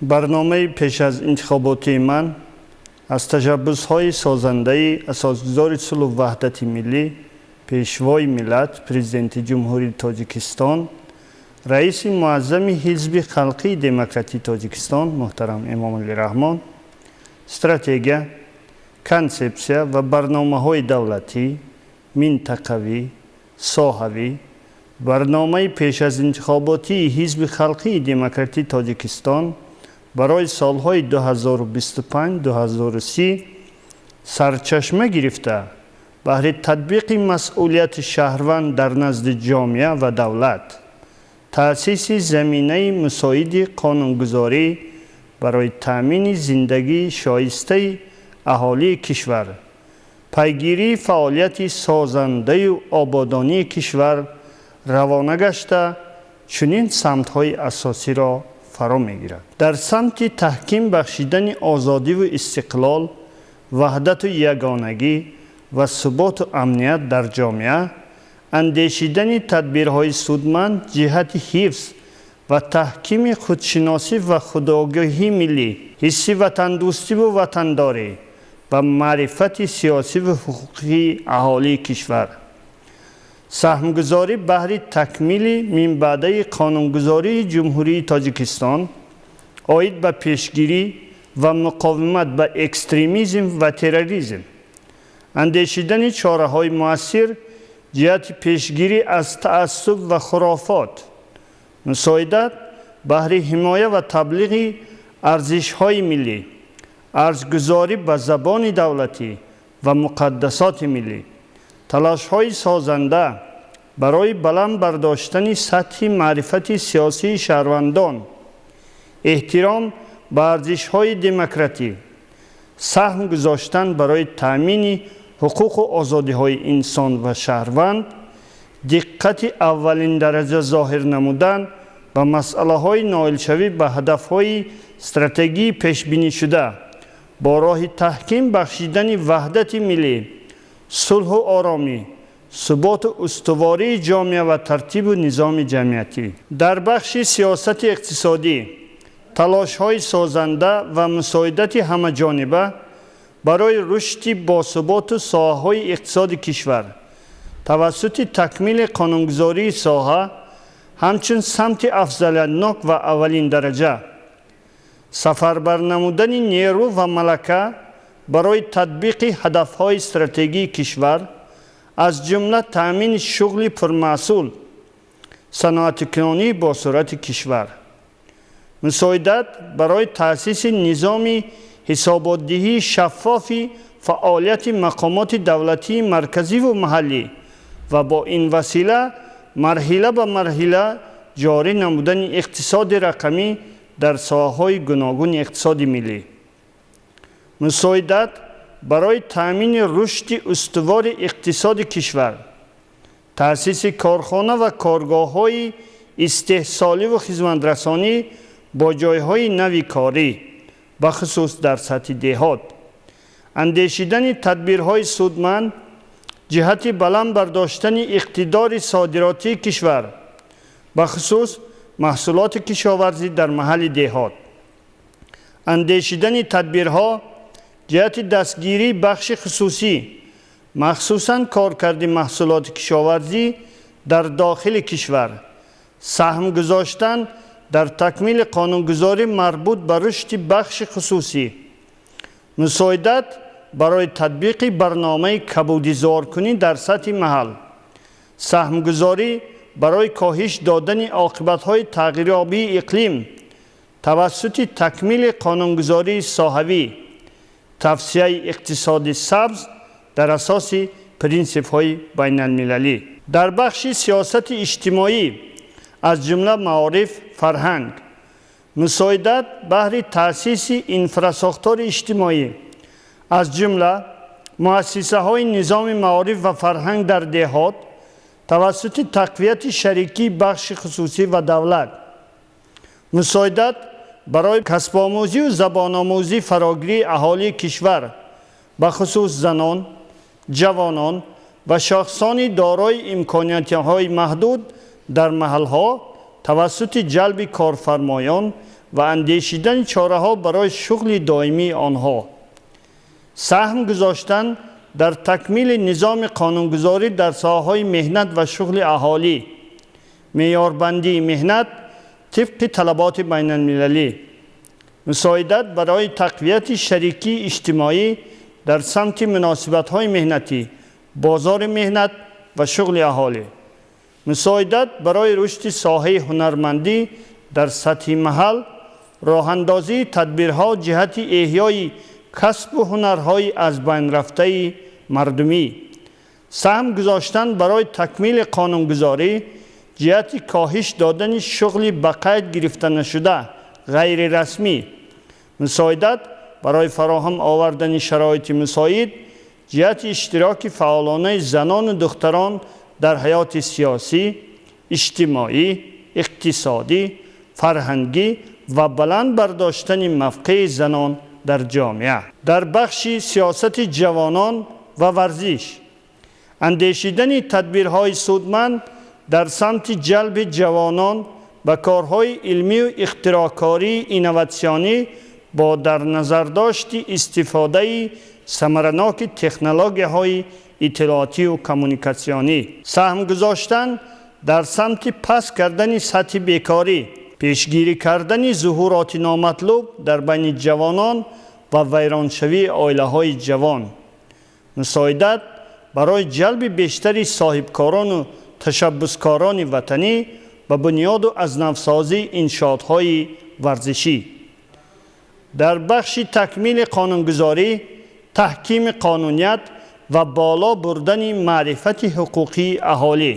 Барномаи пеш аз интихоботии ман аз ташаббусҳои созандаи Асосгузори сулҳу ваҳдати миллӣ, Пешвои миллат, Президенти Ҷумҳурии Тоҷикистон, Раиси Муаззами Ҳизби Халқии Демократии Тоҷикистон муҳтарам Эмомалӣ Раҳмон, стратегия, консепсия ва барномаҳои давлатӣ, минтақавӣ, соҳавӣ, барномаи пеш аз интихоботии Ҳизби Халқии Демократии Тоҷикистон барои солҳои 2025-2030 сарчашма гирифта, баҳри татбиқи масъулияти шаҳрванд дар назди ҷомеа ва давлат, таъсиси заминаи мусоиди қонунгузорӣ барои таъмини зиндагии шоистаи аҳолии кишвар, пайгирии фаъолияти созандаю ободонии кишвар равона гашта, чунин самтҳои асосиро фаро мегирад. Дар самти таҳким бахшидани озодиву истиқлол, ваҳдату ягонагӣ ва суботу амният дар ҷомеа, андешидани тадбирҳои судманд ҷиҳати ҳифз ва таҳкими худшиносӣ ва худогоҳии миллӣ, ҳисси ватандӯстиву ватандорӣ ва маърифати сиёсиву ҳуқуқии аҳолии кишвар, саҳмгузорӣ баҳри такмили минбаъдаи қонунгузории Ҷумҳурии Тоҷикистон оид ба пешгирӣ ва муқовимат ба экстремизм ва терроризм, андешидани чораҳои муассир ҷиҳати пешгирӣ аз таассуб ва хурофот, мусоидат баҳри ҳимоя ва таблиғи арзишҳои миллӣ, арзгузорӣ ба забони давлатӣ ва муқаддасоти миллӣ, талошҳои созанда барои баланд бардоштани сатҳи маърифати сиёсии шаҳрвандон, эҳтиром ба арзишҳои демократӣ, саҳм гузоштан барои таъмини ҳуқуқу озодиҳои инсон ва шаҳрванд, диққати аввалиндараҷа зоҳир намудан ба масъалаҳои ноилшавӣ ба ҳадафҳои стратегии пешбинишуда бо роҳи таҳким бахшидани ваҳдати миллӣ, сулҳу оромӣ, суботу устувории ҷомеа ва тартибу низоми ҷамъиятӣ. Дар бахши сиёсати иқтисодӣ талошҳои созанда ва мусоидати ҳамаҷониба барои рушди босуботу соҳаҳои иқтисоди кишвар тавассути такмили қонунгузории соҳа ҳамчун самти афзалиятнок ва аввалиндараҷа, сафарбар намудани нерӯ ва малака барои татбиқи ҳадафҳои стратегии кишвар, аз ҷумла таъмини шуғли пурмаҳсул, саноатикунонии босуръати кишвар, мусоидат барои таъсиси низоми ҳисоботдиҳии шаффофи фаъолияти мақомоти давлатии марказиву маҳаллӣ ва бо ин васила марҳила ба марҳила ҷорӣ намудани иқтисоди рақамӣ дар соҳаҳои гуногуни иқтисоди миллӣ, мусоидат барои таъмини рушди устувори иқтисоди кишвар, таъсиси корхона ва коргоҳҳои истеҳсоливу хизматрасонӣ бо ҷойҳои нави корӣ, бахусус дар сатҳи деҳот, андешидани тадбирҳои судманд ҷиҳати баланд бардоштани иқтидори содиротии кишвар, бахусус маҳсулоти кишоварзӣ дар маҳалли деҳот, андешидани тадбирҳо ҷиҳати дастгирии бахши хусусӣ, махсусан коркарди маҳсулоти кишоварзӣ дар дохили кишвар, саҳм гузоштан дар такмили қонунгузорӣ марбут ба рушди бахши хусусӣ, мусоидат барои татбиқи барномаи кабудизоркунӣ дар сатҳи маҳал, саҳмгузорӣ барои коҳиш додани оқибатҳои тағйирёбии иқлим тавассути такмили қонунгузории соҳавӣ, тавсияи иқтисоди сабз дар асоси принсипҳои байналмилалӣ. Дар бахши сиёсати иҷтимоӣ, аз ҷумла маориф, фарҳанг, мусоидат баҳри таъсиси инфрасохтори иҷтимоӣ, аз ҷумла муассисаҳои низоми маориф ва фарҳанг дар деҳот тавассути тақвияти шарикии бахши хусусӣ ва давлат, мусоидат барои касбомӯзию забономӯзӣ фарогирии аҳолии кишвар, бахусус занон, ҷавонон ва шахсони дорои имкониятҳои маҳдуд дар маҳалҳо тавассути ҷалби корфармоён ва андешидани чораҳо барои шуғли доимии онҳо, саҳм гузоштан дар такмили низоми қонунгузорӣ дар соҳаҳои меҳнат ва шуғли аҳолӣ, меъёрбандии меҳнат тибқи талаботи байналмилалӣ, мусоидат барои тақвияти шарикии иҷтимоӣ дар самти муносибатҳои меҳнатӣ, бозори меҳнат ва шуғли аҳолӣ, мусоидат барои рушди соҳаи ҳунармандӣ дар сатҳи маҳал, роҳандозии тадбирҳо ҷиҳати эҳёи касбу ҳунарҳои аз байн рафтаи мардумӣ, саҳм гузоштан барои такмили қонунгузорӣ ҷиҳати коҳиш додани шуғли ба қайд гирифта нашуда ғайрирасмӣ, мусоидат барои фароҳам овардани шароити мусоид ҷиҳати иштироки фаъолонаи занону духтарон дар ҳаёти сиёсӣ, иҷтимоӣ, иқтисодӣ, фарҳангӣ ва баланд бардоштани мавқеи занон дар ҷомеа. Дар бахши сиёсати ҷавонон ва варзиш, андешидани тадбирҳои судманд дар самти ҷалби ҷавонон ба корҳои илмию ихтироъкории инноватсионӣ бо дар назардошти истифодаи самараноки технологияҳои иттилоотию коммуникатсионӣ, саҳм гузоштан дар самти паст кардани сатҳи бекорӣ, пешгирӣ кардани зуҳуроти номатлуб дар байни ҷавонон ва вайроншавии оилаҳои ҷавон, мусоидат барои ҷалби бештари соҳибкорону ташаббускорони ватанӣ ба бунёду аз навсозии иншоотҳои варзишӣ. Дар бахши такмили қонунгузорӣ, таҳкими қонуният ва боло бурдани маърифати ҳуқуқии аҳолӣ,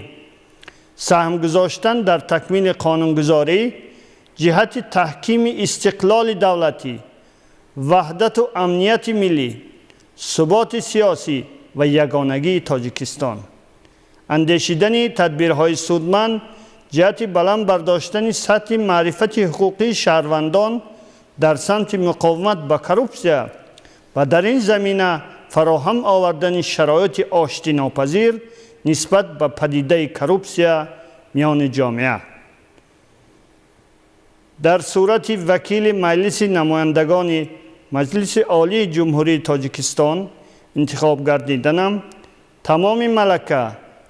саҳм гузоштан дар такмили қонунгузорӣ ҷиҳати таҳкими истиқлоли давлатӣ, ваҳдату амнияти миллӣ, суботи сиёсӣ ва ягонагии Тоҷикистон, андешидани тадбирҳои судманд ҷиҳати баланд бардоштани сатҳи маърифати ҳуқуқии шаҳрвандон дар самти муқовимат ба коррупсия ва дар ин замина фароҳам овардани шароити оштинопазир нисбат ба падидаи коррупсия миёни ҷомеа. Дар сурати вакили Маҷлиси намояндагони Маҷлиси Олии Ҷумҳурии Тоҷикистон интихоб гардиданам, тамоми малака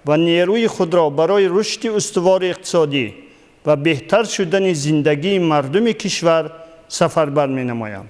ва нерӯи худро барои рушди устувори иқтисодӣ ва беҳтар шудани зиндагии мардуми кишвар сафарбар менамоям.